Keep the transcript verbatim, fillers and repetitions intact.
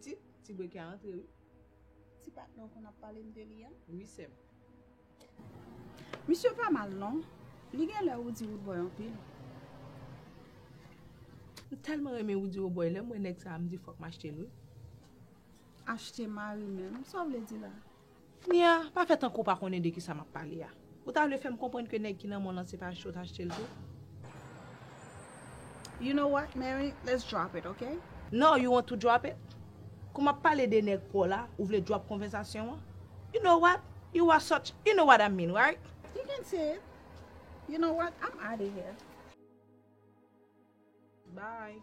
Ti, ti bwè ki a antre, wi. Ti patnè w konn ap pale m de li an? Wi, sè m. Misye pa mal non. Li gen lè Roody Roodboy anpil. M tèlman renmen Roody Roodboy, lè m wè nèg sa a, m di fòk m achte l, wi. Achte mari menm. Sa w vle di la? Nia, pa fè tankou w pa konnen de kisa m ap pale a. Ou ta vle fè m konprann ke nèg ki nan men w lan se pa achte w t achte l tou? You know what, Mary? Let's drop it, okay? No, you want to drop it? Kou m ap pale de nèg pa w la, ou vle drop konvèsasyon an? You know what? You are such, you know what I mean, right? You can say it. You know what? I'm out of here. Bye.